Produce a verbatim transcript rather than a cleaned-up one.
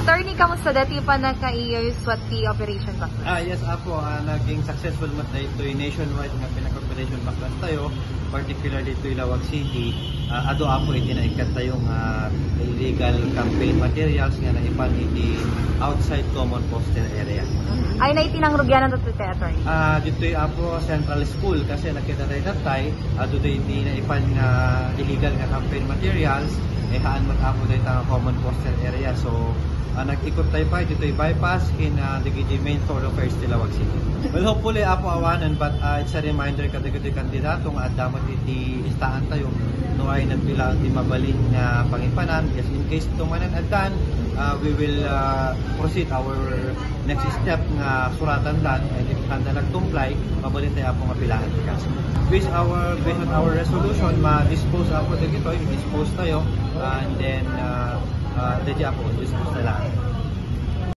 Attorney, kamusta dati pannakaiyuswat ti Operation Baklas? Ah, yes, Apo. Ah, naging successful met daytoy nationwide nga pinaka-Operation Baklas tayo, particularly to Ilawag City. Ah, adu, Apo, iti naikkat tayo nga illegal campaign materials nga naipan iti outside common poster area. Ay, na iti nangrugianan tayo, Attorney? Ah, ditoy, Apo, Central School kasi nakita tayo datay, adu daydi naipan nga illegal nga campaign materials, eh, haan met, Apo, dayta nga common poster area. So, ah, nag-ikot tayo pa ditoy bypass kin, ah, dagiti main thoroughfares ti Ilawag City. Well, hopefully, Apo, awanen, but, ah, it's a reminder kadagiti kandidato nga adda met iti listahan tayo no ay nagpila ti mabalin nga pangipanan. Just in case tumanan addan, ah, we will, ah, proceed our next step nga suratan dan, and if sanda nagtumpay, mabalin tayo, Apo, nga pilaan ti kaso. Based our, based on our resolution, ma-dispose, Apo, dagitoy, dispose tayo, and then, ah, ah, daydi, Apo, dispose na lang.